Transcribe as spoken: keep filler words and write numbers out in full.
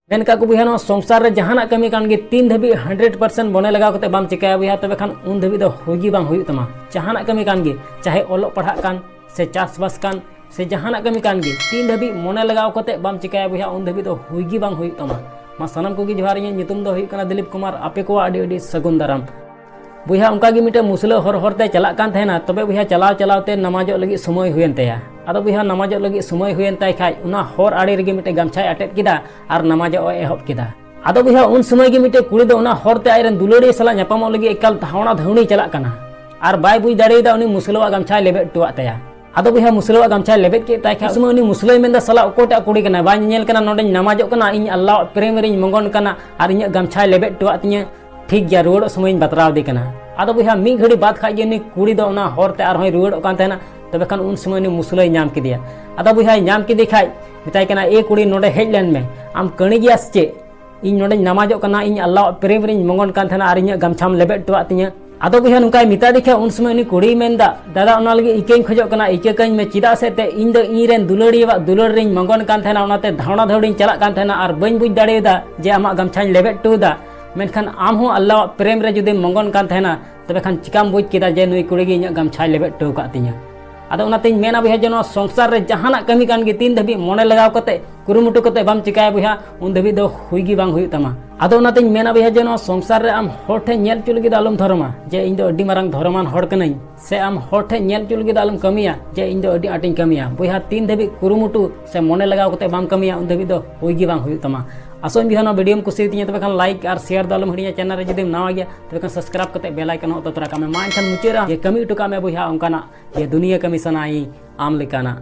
ᱢᱮᱱ ᱠᱟᱜ ᱠᱚ ᱵᱚᱭᱦᱟ, ᱱᱚᱣᱟ ᱥᱚᱝᱥᱟᱨ ᱨᱮ ᱡᱟᱦᱟᱱᱟᱜ ᱠᱟᱹᱢᱤ ᱠᱟᱱ ᱜᱮ, ᱛᱤᱱ ᱫᱷᱟᱹᱵᱤᱡ ᱦᱟᱱᱰᱨᱮᱰ ᱯᱟᱨᱥᱮᱱᱴ ᱢᱚᱱᱮ ᱞᱟᱜᱟᱣ ᱠᱟᱛᱮ ᱵᱟᱢ ᱪᱤᱠᱟᱹᱭᱟ ᱵᱚᱭᱦᱟ, ᱛᱚᱵᱮ ᱠᱷᱟᱱ ᱩᱱ ᱫᱷᱟᱹᱵᱤᱡ ᱫᱚ ᱦᱩᱭ ᱜᱮ ᱵᱟᱝ ᱦᱩᱭᱩᱜ ᱛᱟᱢᱟ᱾ ᱡᱟᱦᱟᱱᱟᱜ ᱠᱟᱹᱢᱤ ᱠᱟᱱ ᱜᱮ, ᱪᱟᱦᱮ ᱚᱞᱚᱜ ᱯᱟᱲᱦᱟᱜ ᱠᱟᱱ, ᱥᱮ ᱪᱟᱥᱵᱟᱥ ᱠᱟᱱ, ᱥᱮ ᱡᱟᱦᱟᱱᱟᱜ ᱠᱟᱹᱢᱤ ᱠᱟᱱ ᱜᱮ, ᱛᱤᱱ ᱫᱷᱟᱹᱵᱤᱡ ᱢᱚᱱᱮ ᱞᱟᱜᱟᱣ ᱠᱟᱛᱮ ᱵᱟᱢ ᱪᱤᱠᱟᱹᱭᱟ ᱵᱚᱭᱦᱟ, ᱩᱱ ᱫᱷᱟᱹᱵᱤᱡ ᱫᱚ ᱦᱩᱭ ᱜᱮ ᱵᱟᱝ ᱦᱩᱭᱩᱜ ᱛᱟᱢᱟ᱾ ᱢᱟ ᱥᱟᱱᱟᱢ ᱠᱚᱜᱮ ᱡᱚᱦᱟᱨ, ᱤᱧᱟᱹᱜ ᱧᱩᱛᱩᱢ ᱫᱚ ᱦᱩᱭᱩᱜ ᱠᱟᱱᱟ ᱫᱤᱞᱤᱯ ᱠᱩᱢᱟᱨ᱾ ᱟᱯᱮ ᱠᱚᱣᱟᱜ ᱟᱹᱰᱤ ᱟᱹᱰᱤ ᱥᱟᱹᱜᱩᱱ ᱫᱟᱨᱟᱢ᱾ ᱵᱚᱭᱦᱟ ᱚᱱᱠᱟ ᱜᱮ ᱢᱤᱫᱴᱮᱱ ᱢᱩᱥᱞᱟᱹ ᱦᱚᱨ ᱦᱚᱨ ᱛᱮ ᱪᱟᱞᱟᱜ ᱠᱟᱱ ᱛᱟᱦᱮᱱᱟ᱾ ᱛᱚᱵᱮ ᱵᱚᱭᱦᱟ ᱪᱟᱞᱟᱣ ᱪᱟᱞᱟᱣ ᱛᱮ ᱱᱟᱢᱟᱡᱚᱜ ᱞᱟᱹᱜᱤᱫ ᱥᱚᱢᱚᱭ ᱦᱩᱭᱮᱱ ᱛᱟᱭᱟ᱾ ᱟᱫᱚ ᱵᱚᱭᱦᱟ ᱱᱟᱢᱟᱡᱚᱜ ᱞᱟᱹᱜᱤᱫ ᱥᱚᱢᱚᱭ ᱦᱩᱭᱮᱱ ᱛᱟᱭ ᱠᱷᱟᱡ ᱚᱱᱟ ᱦᱚᱨ ᱟᱲᱮ ᱨᱮᱜᱮ ᱢᱤᱫᱴᱮᱱ ᱜᱟᱢᱪᱷᱟᱭ ᱟᱴᱮᱫ ᱠᱮᱫᱟ ᱟᱨ ᱱᱟᱢᱟᱡᱚᱜ ᱮ ᱮᱦᱚᱵ ᱠᱮᱫᱟ᱾ ᱟᱫᱚ ᱵᱚᱭᱦᱟ ᱩᱱ ᱥᱚᱢᱚᱭ ᱜᱮ ᱢᱤᱫᱴᱮᱱ ᱠᱩᱲᱤ ᱫᱚ ᱚᱱᱟ ᱦᱚᱨ ᱛᱮ ᱟᱡᱨᱮᱱ ᱫᱩᱞᱟᱹᱲᱤᱭᱟᱹ ᱥᱟᱞᱟᱜ ᱧᱟᱯᱟᱢᱚᱜ ᱞᱟᱹᱜᱤᱫ ᱮᱠᱟᱞ ᱫᱷᱟᱣᱲᱟ ᱫᱷᱟᱹᱣᱲᱤ ᱪᱟᱞᱟᱜ ᱠᱟᱱᱟ ᱟᱨ ᱵᱟᱭ ᱵᱩᱡᱽ ᱫᱟᱲᱮᱭᱟᱫᱟ ᱩᱱᱤ ᱢᱩᱥᱞᱟᱹᱣᱟᱜ ᱜᱟᱢᱪᱷᱟᱭ ᱞᱮᱵᱮᱫ ᱦᱚᱴᱚᱣᱟᱜ ᱛᱟᱭᱟ᱾ ᱟᱫᱚ ᱵᱚᱭᱦᱟ ᱢᱩᱥᱞᱟᱹᱣᱟᱜ ᱜᱟᱢᱪᱷᱟᱭ ᱞᱮᱵᱮᱫ ᱠᱮᱫ ᱛᱟᱭ ᱠᱷᱟᱡ ᱩᱱ ᱥᱚᱢᱚᱭ ᱩᱱᱤ ᱢᱩᱥᱞᱟᱹᱭ ᱢᱮᱱᱫᱟ, "ᱥᱟᱞᱟ ᱚᱠᱚᱭᱴᱟᱜ ᱠᱩᱲᱤ ᱠᱟᱱᱟᱭ? ᱵᱟᱭ ᱧᱮᱧᱮᱞ ᱠᱟᱱᱟ ᱱᱚᱰᱮᱧ ᱱᱟᱢᱟᱡᱚᱜ ᱠᱟᱱᱟ, ᱤᱧ ᱟᱞᱞᱟᱣᱟᱜ ᱯᱨᱮᱢ ᱨᱤᱧ ᱢᱚᱜᱚᱱ ᱠᱟᱱᱟ ᱟᱨ ᱤᱧᱟᱹᱜ ᱜᱟᱢᱪᱷᱟᱭ ᱞᱮᱵᱮᱫ ᱦᱚᱴᱚᱣᱟᱜ ᱛᱤᱧᱟᱹ? ᱴᱷᱤᱠ ᱜᱮᱭᱟ, ᱨᱩᱣᱟᱹᱲᱚᱜ ᱥᱚᱢᱚᱭᱤᱧ ᱵᱟᱛᱨᱟᱣ ᱤᱫᱤ ᱠᱟᱱᱟ᱾" ᱟᱫᱚ ᱵᱚᱭᱦᱟ ᱢᱤᱫ ᱜᱷᱟᱹᱲᱤ ᱵᱟᱫ ᱠᱷᱟᱡ ᱜᱮ ᱩᱱᱤ ᱠᱩᱲᱤ ᱫᱚ ᱚᱱᱟ ᱦᱚᱨ ᱛᱮ ᱟᱨᱦᱚᱸᱭ ᱨᱩᱣᱟᱹᱲᱚᱜ ᱠᱟᱱ ᱛᱟᱦᱮᱱᱟ᱾ ᱛᱚᱵᱮ ᱠᱷᱟᱱ ᱩᱱ ᱥᱚᱢᱚᱭ ᱩᱱᱤ ᱢᱩᱥᱞᱟᱹᱭ ᱧᱟᱢ ᱠᱮᱫᱮᱭᱟ᱾ ᱟᱫᱚ ᱵᱚᱭᱦᱟᱭ ᱧᱟᱢ ᱠᱮᱫᱮ ᱠᱷᱟᱡ ᱢᱮᱛᱟᱭ ᱠᱟᱱᱟ, "ᱮ ᱠᱩᱲᱤ, ᱱᱚᱰᱮ ᱦᱮᱡ ᱞᱮᱱ ᱢᱮ, ᱟᱢ ᱠᱟᱹᱬᱤ ᱜᱮᱭᱟ ᱥᱮ ᱪᱮᱫ? ᱤᱧ ᱱᱚᱰᱮᱧ ᱱᱟᱢᱟᱡᱚᱜ ᱠᱟᱱᱟ, ᱤᱧ ᱟᱞᱞᱟᱣᱟᱜ ᱯᱨᱮᱢ ᱨᱤᱧ ᱢᱚᱜᱚᱱ ᱠᱟᱱ ᱛᱟᱦᱮᱱᱟ ᱟᱨ ᱤᱧᱟᱹᱜ ᱜᱟᱢᱪᱷᱟᱢ ᱞᱮᱵᱮᱫ ᱦᱚᱴᱚᱣᱟᱜ ᱛᱤᱧᱟᱹ?" ᱟᱫᱚ ᱵᱚᱭᱦᱟ ᱱᱚᱝᱠᱟᱭ ᱢᱮᱛᱟ ᱫᱮ ᱠᱷᱟᱡ ᱩᱱ ᱥᱚᱢᱚᱭ ᱩᱱᱤ ᱠᱩᱲᱤᱭ ᱢᱮᱱᱫᱟ, "ᱫᱟᱫᱟ, ᱚᱱᱟ ᱞᱟᱹᱜᱤᱫ ᱤᱠᱟᱹᱧ ᱠᱷᱚᱡᱚᱜ ᱠᱟᱱᱟ, ᱤᱠᱟᱹ ᱠᱟᱹᱧ ᱢᱮ, ᱪᱮᱫᱟᱜ ᱥᱮ ᱛᱮ ᱤᱧ ᱫᱚ ᱤᱧ ᱨᱮᱱ ᱫᱩᱞᱟᱹᱲᱤᱭᱟᱹᱣᱟᱜ ᱫᱩᱞᱟᱹᱲ ᱨᱤᱧ ᱢᱚᱜᱚᱱ ᱠᱟᱱ ᱛᱟᱦᱮᱱᱟ, ᱚᱱᱟᱛᱮ ᱫᱷᱟᱣᱲᱟ ᱫᱷᱟᱹᱣᱲᱤᱧ ᱪᱟᱞᱟᱜ ᱠᱟᱱ ᱛᱟᱦᱮᱱᱟ ᱟᱨ ᱵᱟᱹᱧ ᱵᱩᱡᱽ ᱫᱟᱲᱮᱭᱟᱫᱟ ᱡᱮ ᱟᱢᱟᱜ ᱜᱟᱢᱪᱷᱟᱧ ᱞᱮᱵᱮᱫ ᱦᱚᱴᱚᱣᱟᱫᱟ᱾ ᱢᱮᱱᱠᱷᱟᱱ ᱟᱢ ᱦᱚᱸ ᱟᱞᱞᱟᱣᱟᱜ ᱯᱨᱮᱢ ᱨᱮ ᱡᱩᱫᱤᱢ ᱢᱚᱜᱚᱱ ᱠᱟᱱ ᱛᱟᱦᱮᱱᱟ, ᱛᱚᱵᱮ ᱠᱷᱟᱱ ᱪᱤᱠᱟᱢ ᱵᱩᱡᱽ ᱠᱮᱫᱟ ᱡᱮ ᱱᱩᱭ ᱠᱩᱲᱤ ᱜᱮ ᱤᱧᱟᱹᱜ ᱜᱟᱢᱪᱷᱟᱭ ᱞᱮᱵᱮᱫ ᱦᱚᱴᱚ ᱟᱠᱟᱫ ᱛᱤᱧᱟᱹ?" ᱟᱫᱚ ᱚᱱᱟᱛᱤᱧ ᱢᱮᱱᱟ ᱵᱚᱭᱦᱟ ᱡᱮ ᱱᱚᱣᱟ ᱥᱚᱝᱥᱟᱨ ᱨᱮ ᱡᱟᱦᱟᱱᱟᱜ ᱠᱟᱹᱢᱤ ᱠᱟᱱ ᱜᱮ ᱛᱤᱱ ᱫᱷᱟᱹᱵᱤᱡ ᱢᱚᱱᱮ ᱞᱟᱜᱟᱣ ᱠᱟᱛᱮ ᱠᱩᱨᱩᱢᱩᱴᱩ ᱠᱟᱛᱮ ᱵᱟᱢ ᱪᱤᱠᱟᱹᱭᱟ ᱵᱚᱭᱦᱟ, ᱩᱱ ᱫᱷᱟᱹᱵᱤᱡ ᱫᱚ ᱦᱩᱭ ᱜᱮ ᱵᱟᱝ ᱦᱩᱭᱩᱜ ᱛᱟᱢᱟ᱾ ᱟᱫᱚ ᱚᱱᱟᱛᱤᱧ ᱢᱮᱱᱟ ᱵᱚᱭᱦᱟ ᱡᱮ ᱱᱚᱣᱟ ᱥᱚᱝᱥᱟᱨ ᱨᱮ ᱟᱢ ᱦᱚᱲ ᱴᱷᱮᱱ ᱧᱮᱞ ᱦᱚᱪᱚ ᱞᱟᱹᱜᱤᱫ ᱫᱚ ᱟᱞᱚᱢ ᱫᱷᱚᱨᱚᱢᱟ ᱡᱮ ᱤᱧ ᱫᱚ ᱟᱹᱰᱤ ᱢᱟᱨᱟᱝ ᱫᱷᱚᱨᱚᱢᱟᱱ ᱦᱚᱲ ᱠᱟᱹᱱᱟᱹᱧ, ᱥᱮ ᱟᱢ ᱦᱚᱲ ᱴᱷᱮᱱ ᱧᱮᱞ ᱦᱚᱪᱚ ᱞᱟᱹᱜᱤᱫ ᱫᱚ ᱟᱞᱚᱢ ᱠᱟᱹᱢᱤᱭᱟ ᱡᱮ ᱤᱧ ᱫᱚ ᱟᱹᱰᱤ ᱟᱸᱴᱤᱧ ᱠᱟᱹᱢᱤᱭᱟ᱾ ᱵᱚᱭᱦᱟ ᱛᱤᱱ ᱫᱷᱟᱹᱵᱤᱡ ᱠᱩᱨᱩᱢᱩᱴᱩ ᱥᱮ ᱢᱚᱱᱮ ᱞᱟᱜᱟᱣ ᱠᱟᱛᱮ ᱵᱟᱢ ᱠᱟᱹᱢᱤᱭᱟ ᱩᱱ ᱫᱷᱟᱹᱵᱤᱡ ᱫᱚ ᱦᱩᱭ ᱜᱮ ᱵᱟᱝ ᱦᱩᱭᱩᱜ ᱛᱟᱢᱟ᱾ ᱟᱥᱚᱜ ᱟᱹᱧ ᱵᱚᱭᱦᱟ ᱱᱚᱣᱟ ᱵᱷᱤᱰᱤᱭᱳᱢ ᱠᱩᱥᱤᱭᱟᱛᱤᱧᱟ, ᱛᱚᱵᱮ ᱠᱷᱟᱱ ᱞᱟᱭᱤᱠ ᱟᱨ ᱥᱮᱭᱟᱨ ᱫᱚ ᱟᱞᱚᱢ ᱦᱤᱲᱤᱧᱟ᱾ ᱪᱮᱱᱮᱞ ᱨᱮ ᱡᱩᱫᱤᱢ ᱱᱟᱣᱟ ᱜᱮᱭᱟ ᱛᱚᱵᱮ ᱠᱷᱟᱱ ᱥᱟᱵᱥᱠᱨᱟᱭᱤᱵ ᱠᱟᱛᱮ ᱵᱮᱞ ᱟᱭᱠᱚᱱ ᱦᱚᱸ ᱚᱛᱚ ᱛᱚᱨᱟ ᱠᱟᱜ ᱢᱮ᱾ ᱢᱟ ᱮᱱᱠᱷᱟᱱ ᱢᱩᱪᱟᱹᱫ ᱨᱮ ᱡᱮ ᱠᱟᱹᱢᱤ ᱦᱚᱴᱚ ᱠᱟᱜ ᱢᱮ ᱵᱚᱭᱦᱟ ᱚᱱᱠᱟᱱᱟᱜ ᱡᱮ ᱫᱩᱱᱤᱭᱟᱹ ᱠᱟᱹᱢᱤ ᱥᱟᱱᱟᱭᱤᱧ ᱟᱢ ᱞᱮᱠᱟᱱᱟᱜ᱾